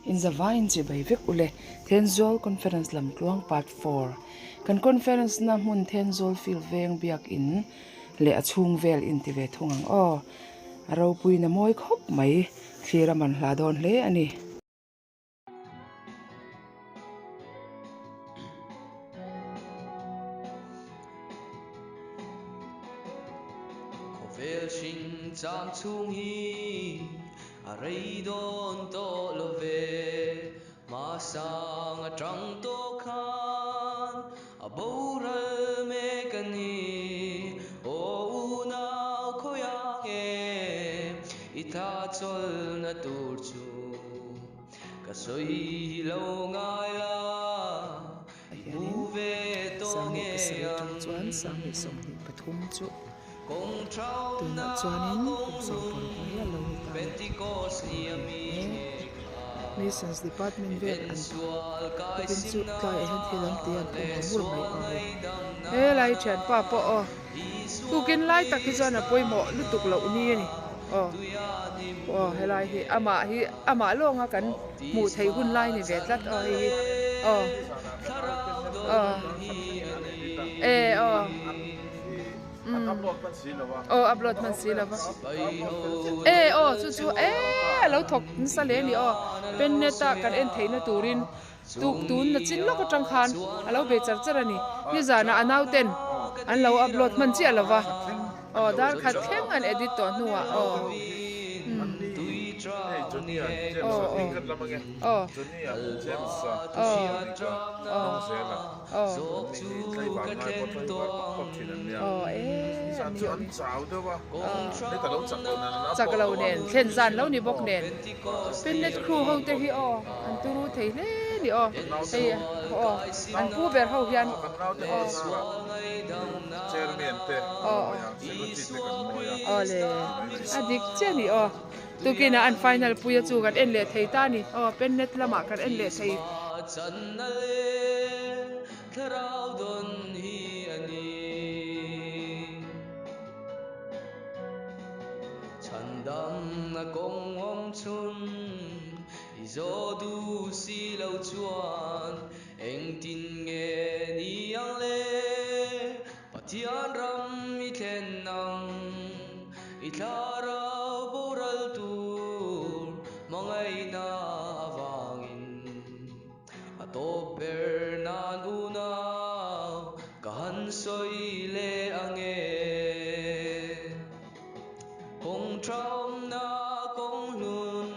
Inzavaiin chibai vek ule. Thenzawl Conference lamtluang Part 4 Kan Conference na hmun Thenzawl Field veng biakin leh a chhung vel inti ve thung ang aw. A ropuiin a mawi khawp mai. Thlir a man hla dawn hle a ni. Khawvel hring chang chhung hi a rei dawn tawh lo ve. Hmasang atang tawh khan a boral mek a ni. Aw unau khawiah nge i tha chawlhna tur chu ka sawi hi lo ngai la. Hianin 17 atang chuan 2023 chu tunah chuanin kum 16 mai a lo ni ta a ni e. Masons department vel an tukin chu tlaiah hian thil an ti a an phu mur mur mai aw hei. Helai thianpa pawh aw tukin lai tak hi chuan a pawimawh lutuk loh ni a ni aw aw helai hi amah hi amah lawnga kan hmuh theih hun lai ni ve tlat aw hei hi aw aw e aw aw upload hman si lo va e aw chu chu e a lo thawk nasa hle a ni aw pen net a kan en theihna turin tuk tun na chin lawk atang khan a lo bei char char a ni nizanah a nauten an lo upload hman chiah lo va aw dar khat thleng an edit tawh hnuah aw aw aw aw aw aw aw e chak lo nen thlen zan lo ni bawk nen Pinnet crew ho te hi aw an turu thei hle ni aw hei aw an pu ber ho hian aw aw aw le a dik chiah ni aw tukinah an final pui a chu kan en leh thei ta ni aw Pinnet lamah kan en leh thei. Chhandamna kawng awm chhun i zawh duh si lo chuan engtin nge ni ang le? Pathian ram i thlen ang, i thlarau boral tur hmangaihna avangin. A tawp ber nan unau ka han sawi leh ang e. Kawng tha awmna kawng hlun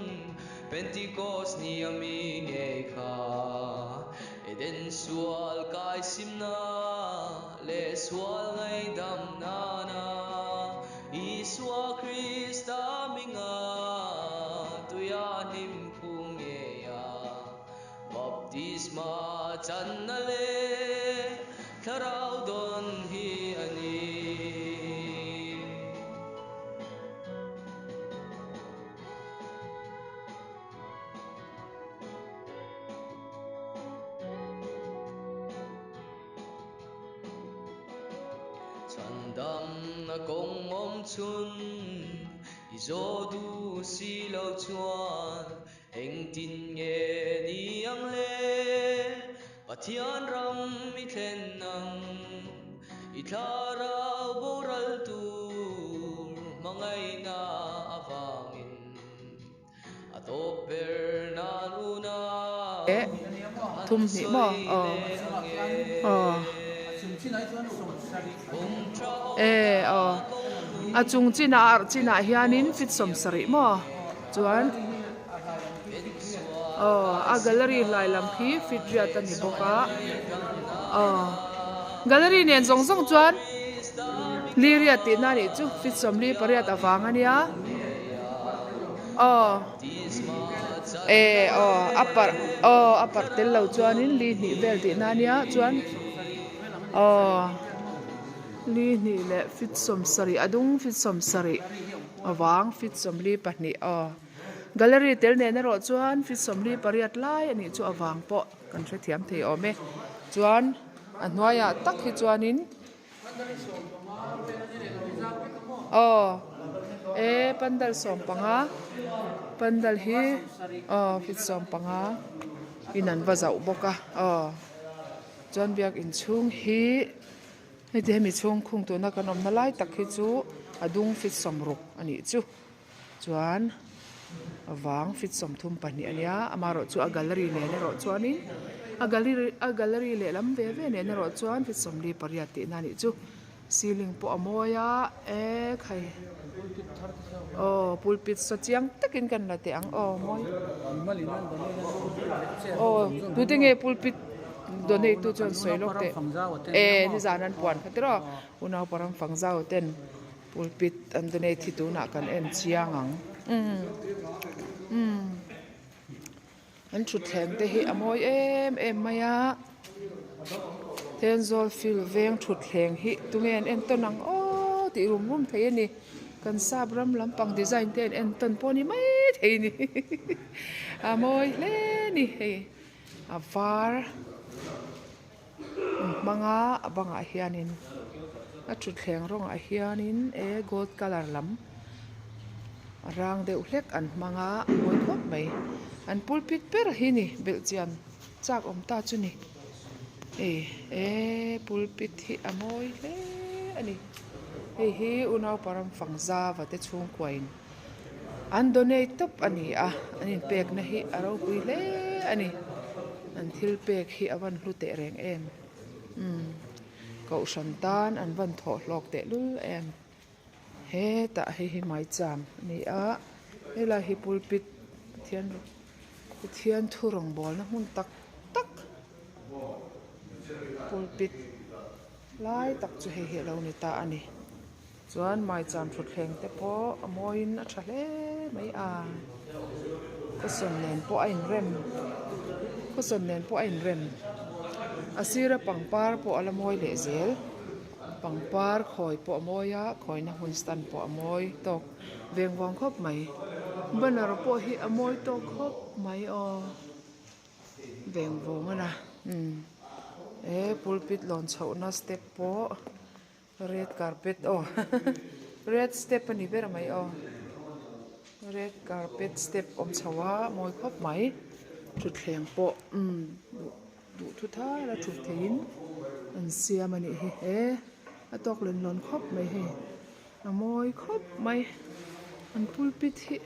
Pentecost ni a mi ngei kha Eden sual kai simna leh sual ngaihdam nana Isua Krista minga tuia hnim phum ngei a. Baptisma channa leh thlarau dawn hi a ni. Chhandamna kawng awm chhun i zawh duh si lo chuan Engtin nge ni ang le? Pathian ram i thlen ang, i thlarau boral tur hmangaihna avangin a tawp ber nan unau ka han sawi leh ang e. E aw a chung chinah a arh chinah hianin fit 70 maw chuan aw a gallery hlai lam khi fit riat a ni bawk a aw gallery nen zawng zawng chuan li riat tihna a nih chu fit 48 avang a nia aw e aw a parh aw a parh tel lo chuanin li hnih vel tihna a nia chuan aw li hnih leh fit 70 a dung fit 70. Avang fit 42 aw. Gallery tel nen erawh chuan fit 48 lai a nih chu avang pawh kan hrethiam thei awm e. Chuan a hnuaiah tak hi chuanin aw. E pandal sawmpanga pandal hi aw feet sawmpanga in an va zauh bawk a aw chuan biakin chhung hi heti hemi chhung khung tuna kan awmna lai tak hi chu a dung feet sawmruk a nih chu. Chuan vang feet 32 a nia amaherawhchu a gallery nen erawh chuanin a gallery a gallery lehlam ve ve nen erawh chuan feet 48 tihna a nih chu ceiling pawh a mawi a ekhai aw pulpit saw chiang takin kan la teh ang aw mawi aw tute nge pulpit donate tu chuan sawi lawk teh e nizan an puan kha tiraw unau param fangzau ten. Pulpit an donate hi tunah kan en chiang ang. Umm an thutthleng te hi a mawi em em mai a Thenzawl field veng thutthleng hi tunge an entawn ang aw tih rum rum thei a ni kan sap ram lampang design te an entawn pawh a ni mai thei a ni a mawi hle a ni hei a var. An hmang a a bangah hianin a thutthleng rawngah hianin e gold colour lam a rang deuh hlek an hmang a a mawi khawp mai an pulpit ber hi ni belhchian chak awm ta chu ni hei e pulpit hi a mawi hle a ni hei hi unaupa ram fang zava te chhungkua in an donate tawp a ni a an inpekna hi a ropui hle a ni an thil pek hi a van hlu teh reng em umm kohhran tan an van thawh hlawk teh lul em hetah hei hi maicham a ni a helai hi pulpit Pathian Pathian thu rawngbawlna hmun tak tak pulpit lai tak chu hei hi a lo ni ta a ni. Chuan maicham thutthleng te pawh a mawiin a tha hle mai a khawsawn nen pawh a inrem khawsawn nen pawh a inrem a sira pangpar pawh a la mawi leh zel pangpar khawi pawh a mawi a khawina hmun stand pawh a mawi tawk veng vawng khawp mai banner pawh hi a mawi tawk khawp mai aw veng vawng a na umm he pulpit lawn chhohna step pawh. Red carpet aw red step a ni ber mai aw red carpet step awm chho a mawi khawp mai thutthleng pawh umm duh duh thu thar a thut theihin an siam a nih hi he a tawk len lawn khawp mai hei a mawi khawp mai an pulpit hi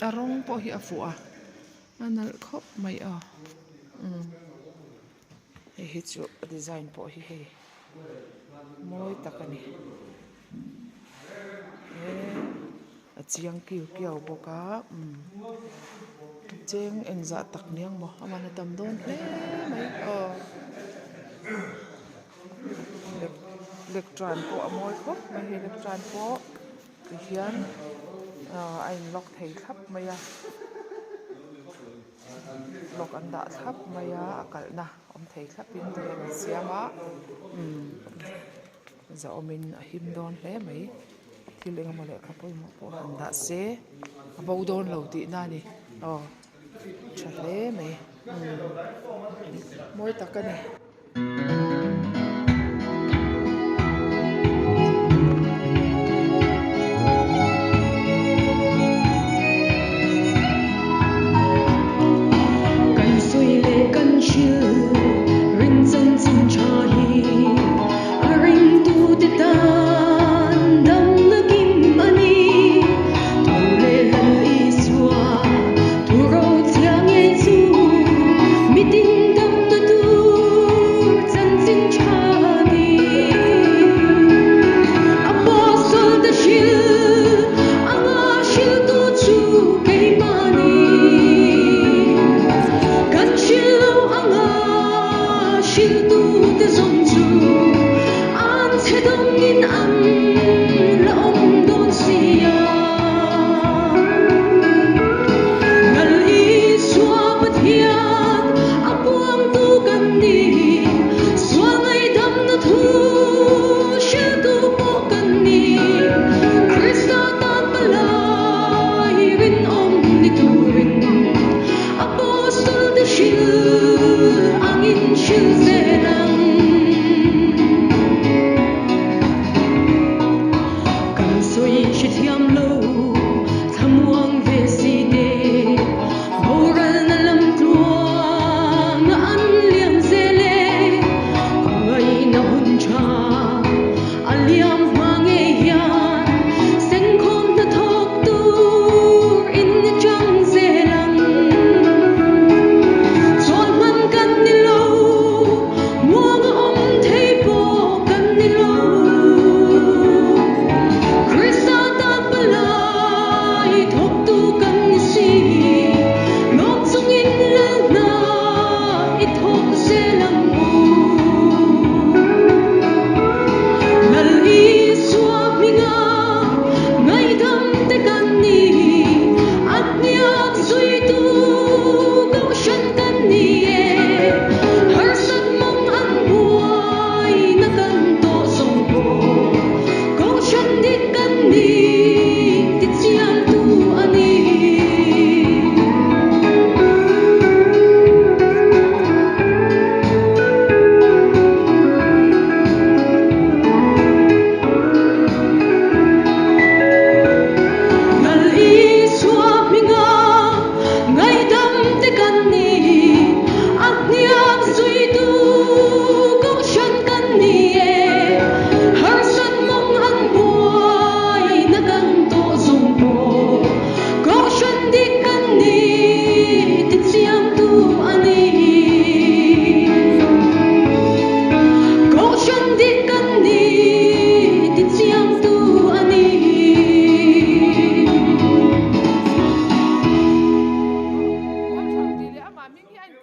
a rawng pawh hi a fuh a a nalh khawp mai aw umm. Hei hi chu a design pawh hi hei mawi tak a ni he a chiang kiu kiau bawk a umm cheng engzah tak ni ang maw a man a tam dawn hle mai aw lectern pawh a mawi khawp mai hei lectern pawh tihian ah a in lock thei thlap mai a. Lock an dah thlap mai a a kalhna awm thei thlapin ti hian an siam a umm zahawmin a him dawn hle mai thil eng emaw lehkha pawimawh pawh han dah se a bo dawn lo tihna a ni aw tha hle mai umm mawi tak a ni. Kan sawi leh kan hrilh ring chanchin tha hi a ringtute tan damna kim a ni. Thu leh Lal Isua thu ro chhia ngei chu mitin damna tur.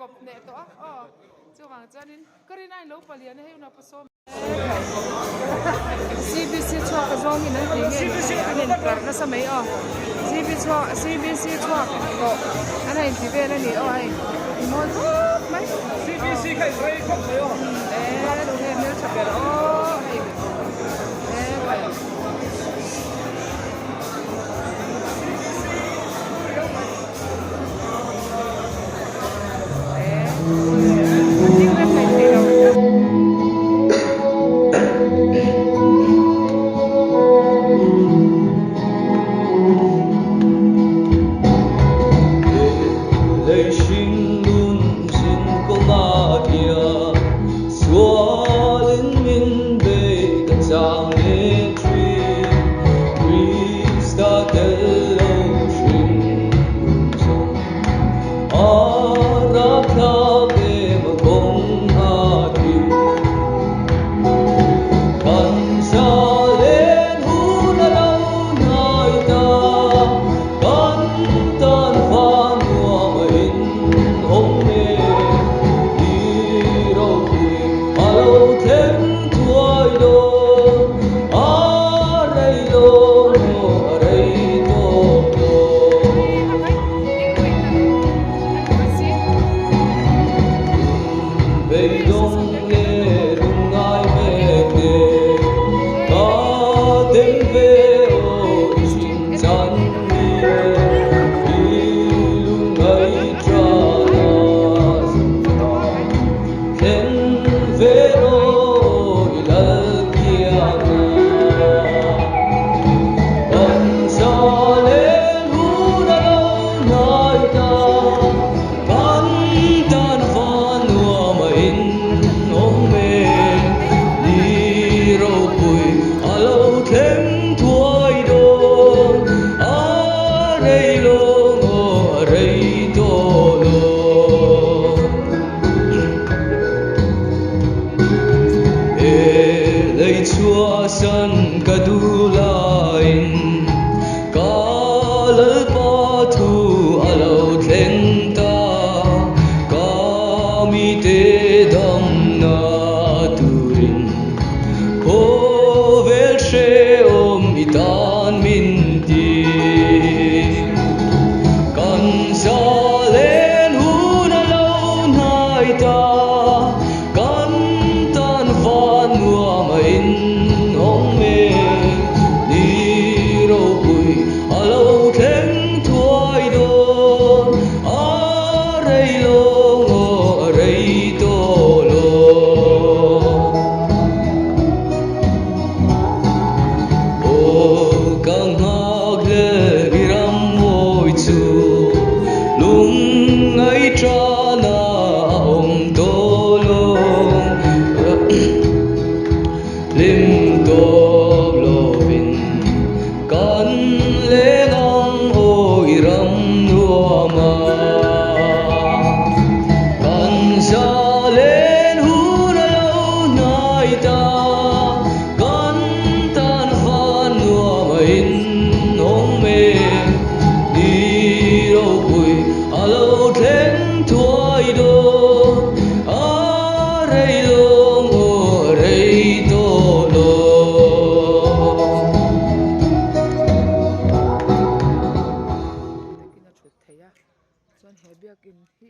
kawp hneh tawh a aw chuvang chuanin ka rin a inlo palian a hei unaupa sawm CBC chhuak a zawngin an ti nge ni hei an intlar nasa mai aw CB chhuak CBC chhuak tawh an han inti vel a ni aw hei i mawi khawp mai CBC kha in rei khawp mai aw e tunge hmeltha ber aw hei e khai. Takin a thut theih a chuan he biakin hi.